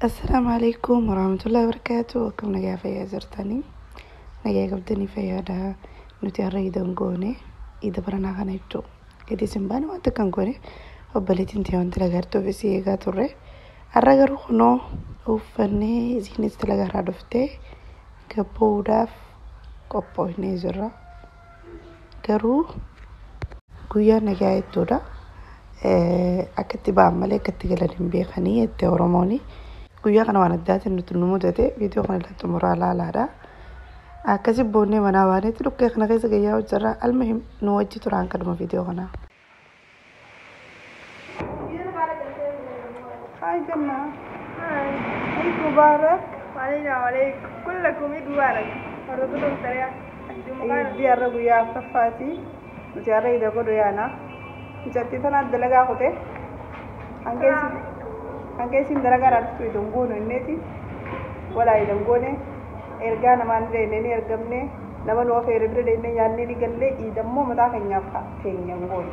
Assalaamu alaikum warahmatullahi wabarakatuh. Akkam nagaa fayyaa jirtanii? Nagaa qabdanii fayyaadha. Nuti har'a iida hin goone. Iida baranaa kana jechuudha. Gadi isin baane wanta kan goone obboleettiin ta'e wanti lagartuuf isii eegaa turre. Har'a garuu kunoo uffannee isiinis dalagaarraa dhuftee gabbuudhaaf qophoofnee jirra. Garuu guyyaa nagaa jechuudha. Akka itti ba'an malee akka itti galan hin beekanii jette Oromooni. Guyyaa kana waan addaatiin nuti nu mudate viidiyoo kana irratti xumuraa laalaadha. Akkasi boonnee manaa baanetti dhukkee kana keessa gayyaa hojjarra almuhim nu wajji turaan kadhuma viidiyoo kanaa. Hi Janna. Hi. Eid Mubarak. وعلينا وعليكم كلكم عيد مبارك. Hordoftoota سريع. Iddii har'a guyyaa afuraffaati. Nuti har'a iida godhu yaana. Mucattii tanaaf dalagaa kute. Hanga isin dalagaa dhuftu iida hin goonu inneeti. Walaa iida hin goone. Ergaa namaan deemnee ni ergamne. Nama nu afeere bira deemnee nyaannee ni galle. Iida immoo mataa keenyaaf teenya hin goonu.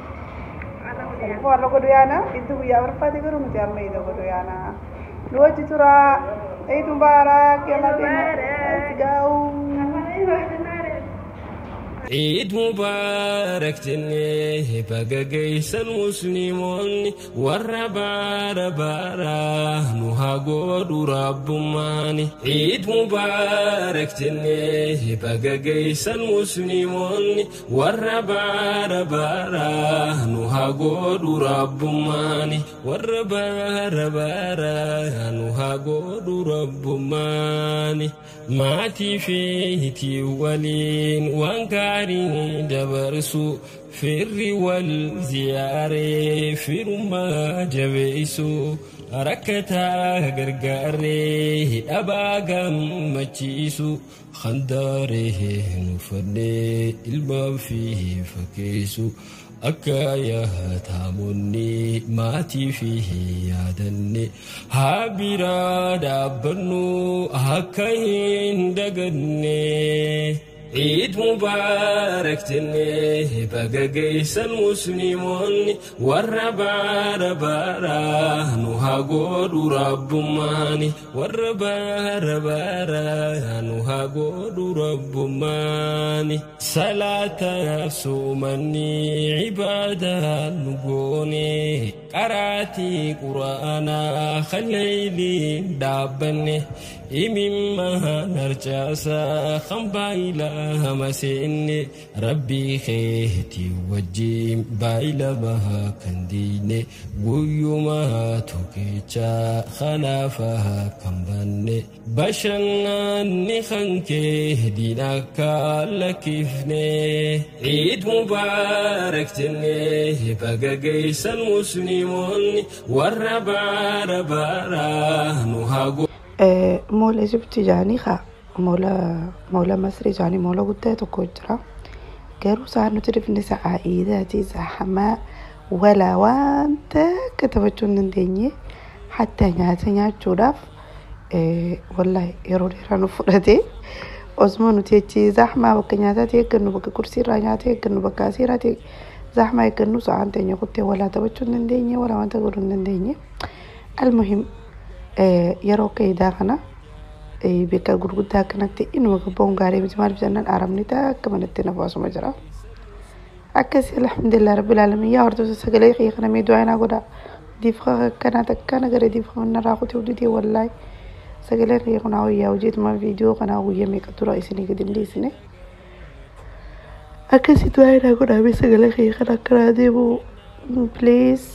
Kanaafuu har'a godhu yaana. Iddii guyyaa afuraffaati garuu nuti amma iida godhu yaana. Nu wajji turaa. Eid Mubarak. Yalla deema. Let's go. Eid Mubarak jennee baga geessan musliimoonni warra baara baara nu haa godhu rabbummaani. Eid Mubarak jennee baga geessan musliimoonni warra baara baara nu haa godhu rabbummaani. Warra baara baara nu haa godhu rabbummaani. Maatii fi hitii waliin waan gaarii dabarsu firri wal ziyaaree firummaa jabeessu rakkataa gargaaree dhabaa gammachiisu handaaree nuffannee ilmaa fi fakkeessu akka yaataamonni maatii fi yaadanne haa biraa dhaabbannu akka hin daganne. Eid Mubarak jennee baga geessan musliimoonni warra baara baara nu haa godhu rabbummaani. Warra baara baara nu haa godhu rabbummaani. Salaataaf soomanni ibaadaa nu goone qaraatii quraanaa khaleeyliin dhaabbanne imimmaan harcaasaa kan baay'ilaa hamasenne rabbii keetii wajjin baay'ilama kan diine guyyumaa tokkichaa kanaafaa kan banne bashannanni kan kee diina akka lakkifne. Eid Mubarak jennee baga geessan musliimoonni warra baara baara nu haa godhu. Moola Ijiptii jedhanii haa moola Masrii jedhanii moola guddaa tokko jira. Garuu isaan nuti dhufne sa'a iidaati hamaa walaa wanta akka taphachuu hin dandeenye hatta nyaata nyaachuudhaaf wallaahi yeroo dheeraa nu fudhate. Osuma nuti achi zahmaa bakka nyaataatti eeggannu bakka kursiirraa nyaata eeggannu bakka asiirraatti zahmaa eeggannu sa'aan teenya kuttee walaa taphachuu hin dandeenye walaa wanta godhuu hin dandeenye. Almuhim yeroo akka iidaa kana bakka gurguddaa akkanatti inuma gabbaa'uun gaarii miti maaliif jennaan arabni takka manatti nafu asuma jira. Akkasii alhamdulillah rabbil aalamiin yaa hordoftoota sagalee kiyya kana mee du'aa naa godhaa. Diifqa akkanaa takkaan agaree diifqa mana irraa kutee hojjetee wallaahi sagaleen kiyya kun hawayyaa hojjetumaan viidiyoo kanaa guyyaa meeqa dura isinii gadi hin dhiisne. Akkasii du'aa naa godhaa mee sagalee kiyya kana akkanaa deemu please.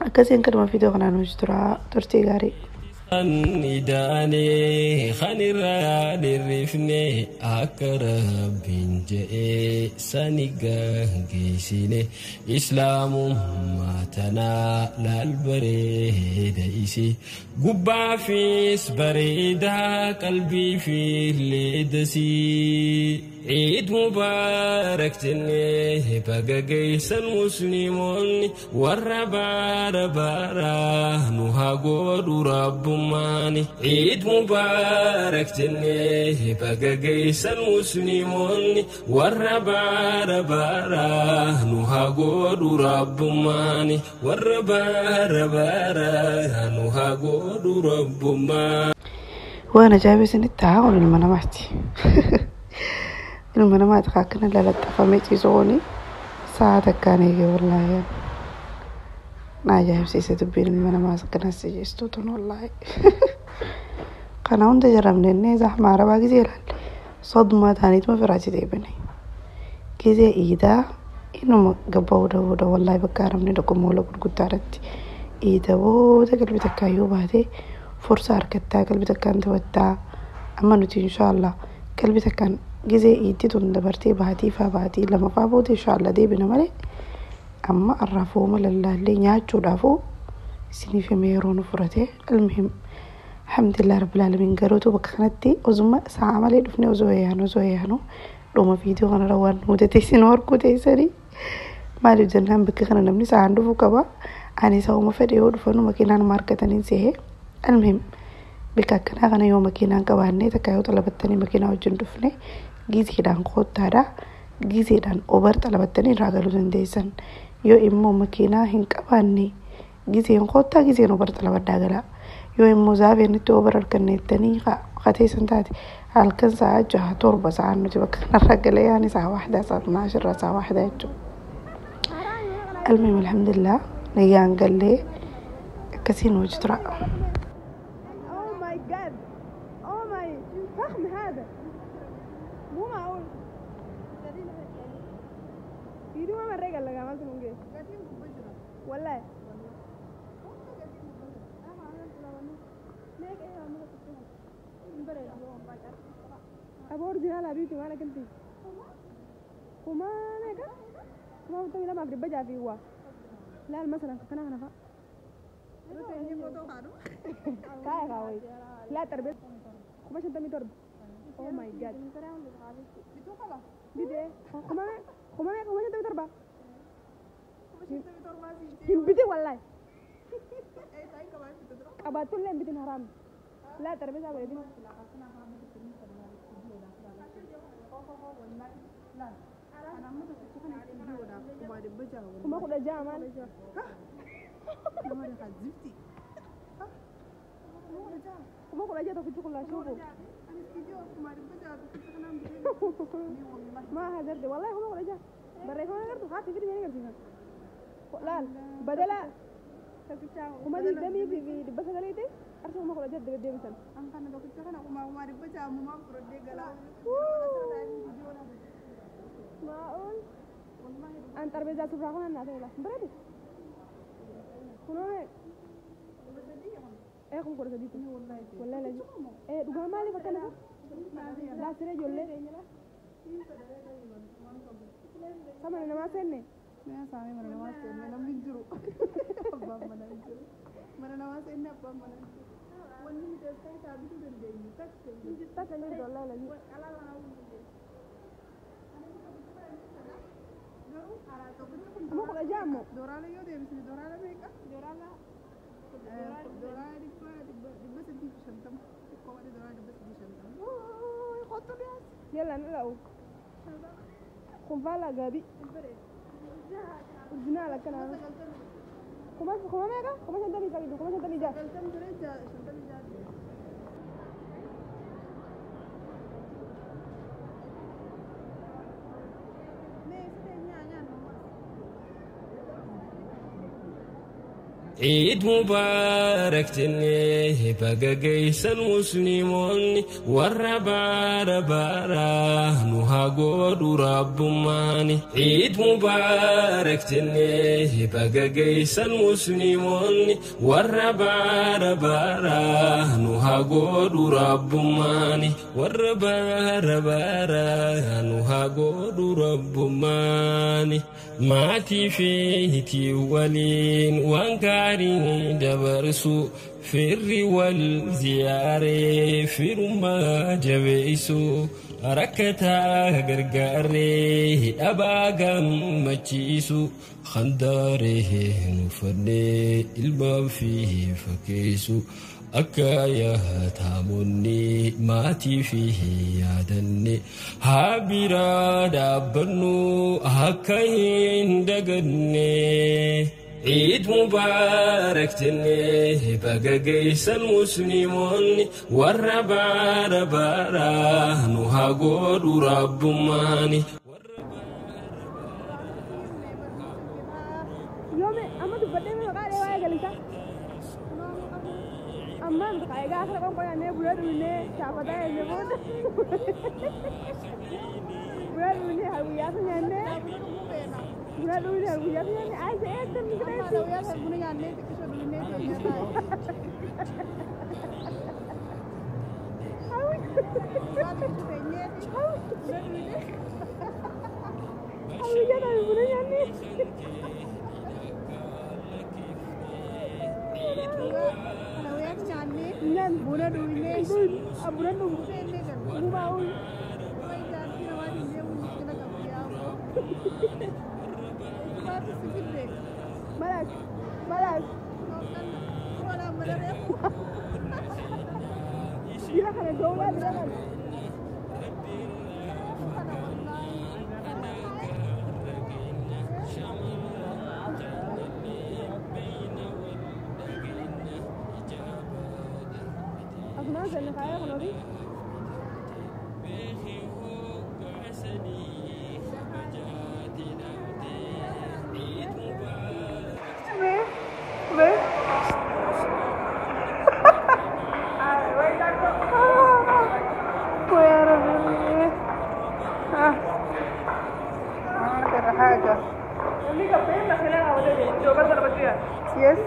Akkasiin kanuma viidiyoo kanaan hojii turaa turtii gaarii. Idaanee kan irraa dheerifne akka rabbiin jedhee sani gaggeessine islaamummaa tanaa laal bareeda isi gubbaafis bareedaa qalbiifis leedasii. Eid Mubarak jennee baga geessan musliimoonni warra baara baara nu haa godhu rabbummaa. Rabbummaani. Ciid mubaarak jennee baga geessan musliimoonni warra baara baaraa nu haa godhu Rabbummaani warra baara baaraa nu haa godhu Rabbummaani. Waan ajaa'iba isinitti haa kun ilma namaati. Ilma namaati akkana lalaxxafamee ciisu kuni sa'a takkaan eegee wallaahi. Na ajaa'ibsiise dubbiin ilma namaas akkanas ciistu tun wallaahi. Kana hunda jarrabne innee zaxmaa arabaa gisee ilaalle sodmaa ta'aniituma firaachi deebine. Gisee iidaa inuma gabba'uu dhabuudha wallaahi bakka arabni tokko moola gurguddaa irratti. Iida booda qalbii takkaayyuu baatee fursa argattaa qalbii takkaan taphattaa amma nuti inshaallah qalbii takkaan gisee iiddii tun dabartee baatii faa baatii lama faa booda inshaallah deebina malee amma arraafooma lallaallee nyaachuudhaafuu isiniif himee yeroo nu furate almuhim alhamdulillah rabbil aalamiin garuutu bakka kanatti osuma sa'a malee dhufne osoo yaanu osoo yaanu dhuma viidiyoo kanarra waan mudate isin horkuu teessanii maaliif jennaan bakka kana namni sa'aan dhufuu qaba ani sa'uma fedhe yoo dhufanu makiinaan argataniin se'ee almuhim bakka akkanaa kana yoo makiinaan qabaanne takka yoo xalabattanii makiinaa wajjin dhufne gizeedhaan koottaadha gizeedhaan obar xalabattanii irraa galuu dandeessan yoo immoo makiinaa hin qabaanne gizeen koottaa gizeen obar xalabadhaa galaa yoo immoo zaabeenitti obar arganneettanii qateessan taate halkan sa'a 6 7 sa'aan nuti bakka kanarraa galee yaani sa'a 1 sa'a 12 sa'a 1 jechuudha. Almuhim alhamdulillah nagaan gallee akkasiin hojii tura. Oh my God. Oh my فخم هذا. مو معقول. يدوم ما الرجال اللي عملت من جه. والله. أبو أورجينال حبيبتي معنا كنتي. كمان كمان بتقولي لما أفرد بجا في هو. لا مثلا كنا هنا فا. كاي غاوي. لا تربيت. خمسة تمي ترب. Oh my God. دي ده. خمسة خمسة تمي تربة. ينبتي والله. أباتول لا ينبتي حرام. لا تربيت أبو يدين. وما خد جامل. وما خد جا تكتشف كلها شوفوا. ما هزرت والله هو ما خد جا. برا هو قرت خاطي في دنيا قرت لا بدلا وما دي دمي في بس قاليتي أرسل ما خد جا بدي مثلا. معقول؟ أنت تربية سفرة هنا نعطيه برادي. كنا إيه كم كرة دي؟ والله لا. إيه دعاء مالي فكنا لا سري جل. سامع أنا ما سنة. ما سامع أنا ما سنة أنا بنجرو. أبا ما نجرو. أنا ما سنة أبا ما نجرو. وأنا متأكد تعبت من الدنيا. تك. تك والله لا. ما خد جامو. دورالا يودي بس دورالا بيك. دورالا. دورالا دبّا سدي في شنطة. كمان دورالا دبّا سدي شنطة. أوه خطر ياس. يلا نلعب. خنفلا جابي. جنا لك أنا. خمس خمسة ميجا خمسة شنطة ميجا خمسة شنطة ميجا. شنطة ميجا. Ciid mubaarak jennee baga geessan musliimoonni warra baara baaraa nu haa godhu rabbummaani. Ciid mubaarak jennee baga geessan musliimoonni warra baara baaraa nu haa godhu rabbummaani. Warra baara baaraa nu haa godhu rabbummaani. Maatii fi hitii waliin waan gaarii dabarsu firri wal ziyaaree firummaa jabeessu rakkataa gargaaree dhabaa gammachiisu handaaree nu fannee ilmaa fi fakkeessu Akka yaataamonni maatii fi yaadanne haa biraa dhaabbannu akka hin daganne. Eid Mubarak jennee baga geessan musliimoonni warra baara baara nu haa godhu rabbummaani. Yoome amma dubbadhee maqaa dhee waa'ee galisa. Amma egaa asirra qoonqoo nyaannee buna dhugnee shaafataa eenyu booda. Buna dhugnee guyyaa sun nyaannee. Buna dhugnee guyyaa sun nyaannee ayi eegdan ni guyyaa buna nyaannee xiqqisoo dhugnee Guyyaa buna nyaannee. Buna dhugnee buna dhugnee gubaa'uun. Malas, malas. Dira kana gowwaa dira kana. Asumaan sanni kaayee kunuuti. Yes,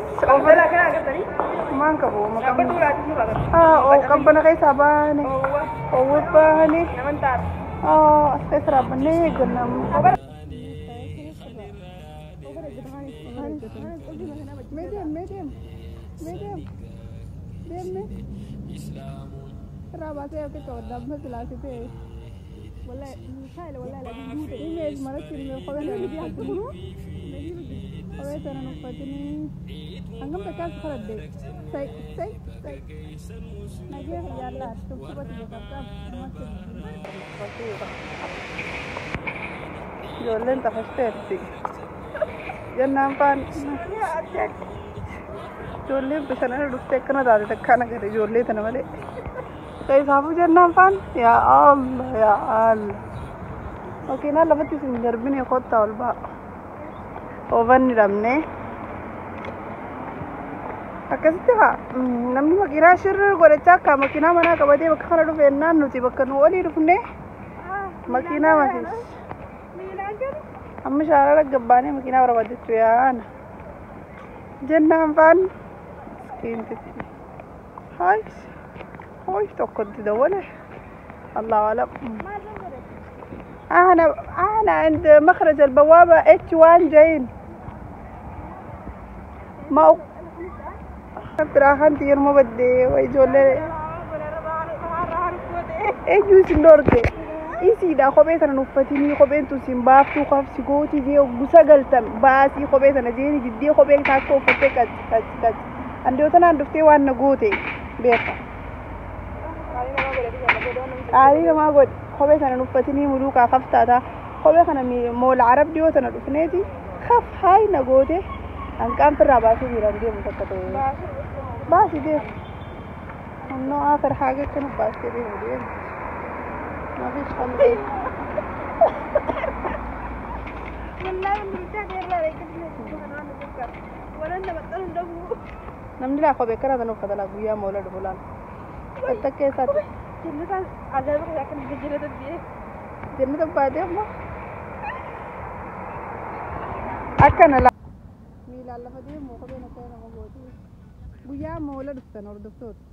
qabbana keessaa baane owwa baane as keessa dhaabbannee eegganna. Mee deem mee deem mee deem deemme irraa baasee akka qabadda amma silaasitee. Imeej maratti ilmee kophee kophee sana uffatanii hangam takkaas karadde say say say nagee yaallaa dhukkubatti beekamtaa ijoolleen tafasteetti jennaan faan ijoolleen bashannana dhuftee akkana taate takkaan agarre ijoollee tana malee keessaafuu jennaan faan yaa Allah yaa Allah makiinaan lafatti isin darbine kottaa ol ba'a oovanni dhabnee akkasitti haa namni makiinaa shirri godhachaa akka makiinaa manaa qabatee bakka kana dhufe ennaan nuti bakka nu olii dhufne makiinaa makiis amma shaarara gabbaanee makiinaa barbaadachuu yaana jennaan faan iskiintitti haay hooy tokkotti dawwale allahu alam. أنا عند مخرج البوابة H1 جايين ما راحنتي يرمو بدي ويجول ايجو سندورك إيسي kophee sana uffatanii kopheen tun sin baaftuu qabsi gootii jee gusa galtan baasii kophee sana jeeni diddee kophee takka uffattee qachi qachi qachi andoo tanaan dhuftee waan na goote beeka qaalii namaa godhe kophee sana uffatanii muluukaa kaftaataa kophee kana moola arab dhiyoo tana dhufneeti kaf haay na goote hanqaan firraa baasuu miiraan deemu takka ta'e baasii deemu إنه آخر حاجة كانوا baasii deemu deemu ما فيش خمسة. والله من ولا بطل namni laa kophee kana tan uffata laa guyyaa moola dhufu laal takka keessaatti jannata baatee amma akkana laa miilaan lafa deemu kopheen akkana nama gooti guyyaa moola dhuftan hordoftoota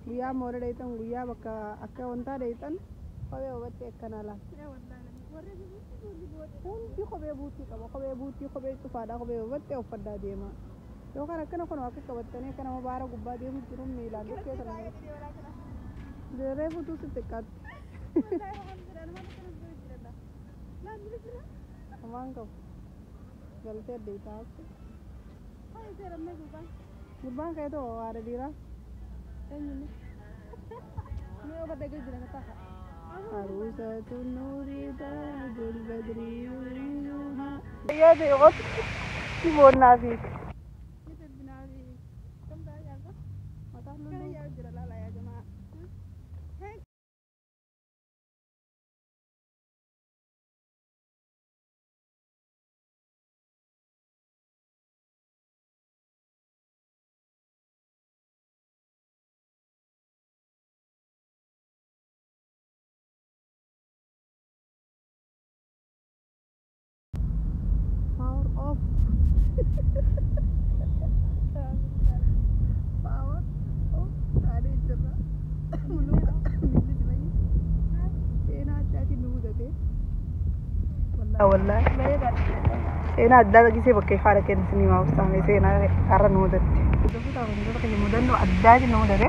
guyyaa moola dheeytan guyyaa bakka akka wantaa dheeytan kophee hubattee akkana laal hundi kophee buutii qaba kophee buutii kophee cufaadha kophee hubattee uffaddaa deema yookaan akkana kun akka qabattanii akka nama baara gubbaa deemu jiru miilaan dhukkee sana dirree fuutuu si xiqqaatti. Hamaan qabu galtee addeessaa akka. Gurbaan ka'ee too haadha dhiiraa. عروسة النور تاج البدر يريدها. يا دي غط سيبونا فيك. يا جماعة. Power off. Power off. Taanee jirra. Muluka miilli simayyi. Seenaa addaatiin nu mudate. Wallaahi seenaa addaa gisee bakka ifaadha kennu sinii maa obsaame seenaa har'a nu mudatte. Mudannoo addaatiin nu mudate.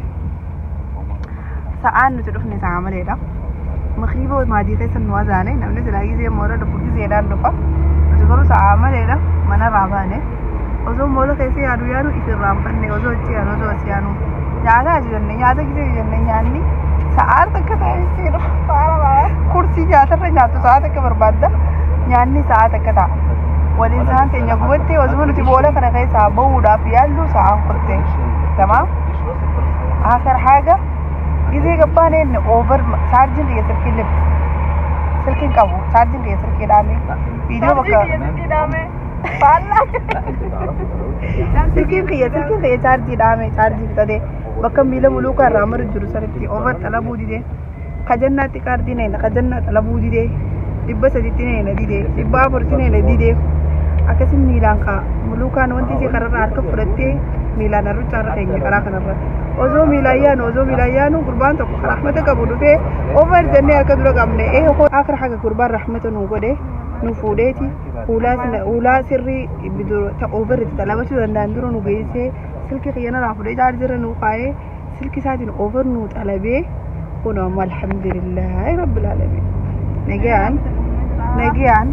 Sa'aan nuti dhufne sa'a maleedha. Makriiba maadii keessa nu wazaane namni silaa gisee moola dhufu giseedhaan dhufa. Nuti garuu sa'a maleedha manarraa baane. Osoo moola keessa yaadu yaadu ifirraanfanne osoo achi yaanu osoo as yaanu nyaata as jenne nyaata gisee jenne nyaanni sa'aa takka ta'e jechuudha. Kursii nyaatarra nyaattu sa'a takka barbaadda nyaanni sa'a takka ta'a. Waliin sa'aan teenya gubattee osuma nuti boola kana keessaa bahuudhaaf yaallu sa'aan kutte. Tamaam. آخر حاجة gisee gabbaaneen over chaarjiin kiyya silkiin lib silkiin qabu chaarjiin kiyya silkii dhaame viidiyoo bakka silkiin kiyya chaarjii dhaame chaarjii fixate bakka miila muluukaa irraa maru jiru sanitti over xalabuu didee kajannaatti kaardii neena kajannaa xalabuu didee 300tti neena didee 400tti neena didee akkasin miilaan kaa muluukaan wanti isii kararraa harka fudhattee miilaan harrucha harra keenya karaa kanarra osoo miilaan yaanu gurbaan tokko rahmata qabu dhufee over jennee harka dura qabne ee akira haga gurbaan rahmata nu godhe nu fuudheeti ulaa sirrii ta over itti xalabachuu danda'an dura nu geessee silki kiyyanarraa fuudhee chaarjira nu kaayee silki isaatiin over nu xalabee kun ammoo alhamdulillaahi rabbil aalamiin nagayaan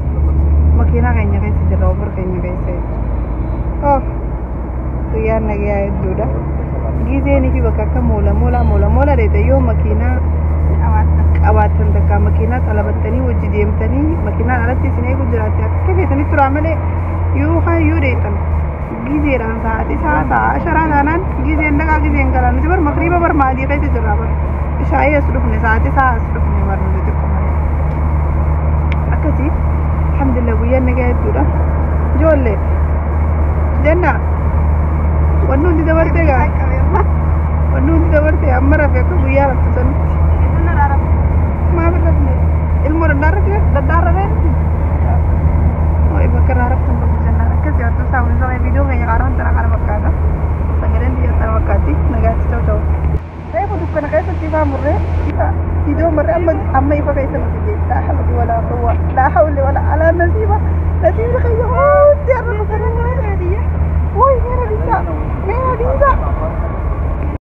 makiinaa keenya keessa jirra over keenya keessa jechuudha. Guyyaan nagayaa hedduudha. Gizeenii fi bakka akka moola moola moola moola dheete yoo makiinaa qabaattan takka makiinaa xalabattanii wajji deemtanii makiinaan alatti isin eegu jiraatte akka feetanitti turaa malee yoo kaayyuu dheetan gizeedhaan sa'aatii sa'a sa'a asharaa taanaan gizeen dhaqaa gizeen galaa nuti bar makriiba bar maadii keessa jirra bar ishaayii as dhufne sa'aatii sa'a as dhufne bar nuti xiqqoo malee akkasii alhamdulillah guyyaan nagaa hedduudha. Ijoollee jennaa wanni hundi dabartee gaa wanni hundi dabartee amma rafe akka guyyaa raftu sanitti maaf hin rafne ilmoo daddaa rafee bakka irraa raftu hin qabu jennaan akkasii hattuu saawwan sama viidiyoo keenya qaaraan tana kana fakkaata sagaleen biyya sana fakkaatti nagaatti ta'u ta'u. Reefu dukkana keessatti ifaa murree ifa viidiyoo murree amma ifa keessa nuti jee laa hawli walaa quwwa laa hawli walaa.